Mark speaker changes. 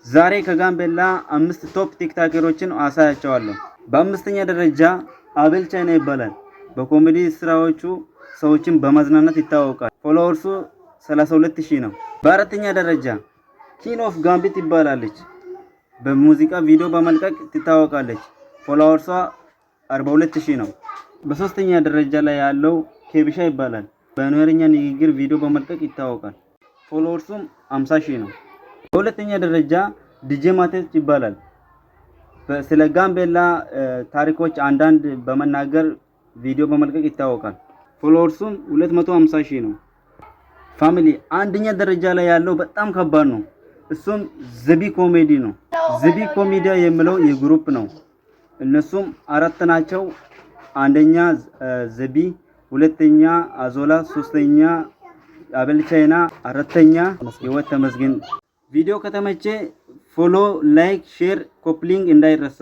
Speaker 1: ዛሬ ከጋምቤላ አምስት top ቲክታከሮችን አሳያቸዋለሁ። በአምስተኛ ደረጃ አቤል ቻይና ይባላል። በኮሜዲ ስራዎቹ ሰዎችን በማዝናናት ይታወቃል። Followers ኡ 32,000 ነው። በአራተኛ ደረጃ Queen of ጋምቢት ይባላለች። በሙዚቃ ቪዲዮ በመልቀቅ ትታወቃለች። Followers ዋ 42,000 ነው። በሶስተኛ ደረጃ ላይ ያለው ኬቢሻ ይባላል። በኑዌርኛ ንግግር ቪዲዮ በመልቀቅ ይታወቃል። Followers ኡም 50,000 ነው። በሁለተኛ ደረጃ ዲጄ ማቴች ይባላል። ስለ ጋምቤላ ታሪኮች አንዳንድ በመናገር ቪዲዮ በመልቀቅ ይታወቃል። Followers ኡም 250,000 ነው። Family፣ አንደኛ ደረጃ ላይ ያለው በጣም ከባድ ነው። እሱም ዘቢ ኮሜዲ ነው። ዘቢ ኮሜዲያ የሚለው የ group ነው። እነሱም አራት ናቸው። አንደኛ ዘቢ፣ ሁለተኛ አዞላ፣ ሶስተኛ አቤል ቻይና፣ አራተኛ ህይወት ተመስገን። ቪዲዮ ከተመቸ follow፣ like፣ share፣ copy link እንዳይረሳ።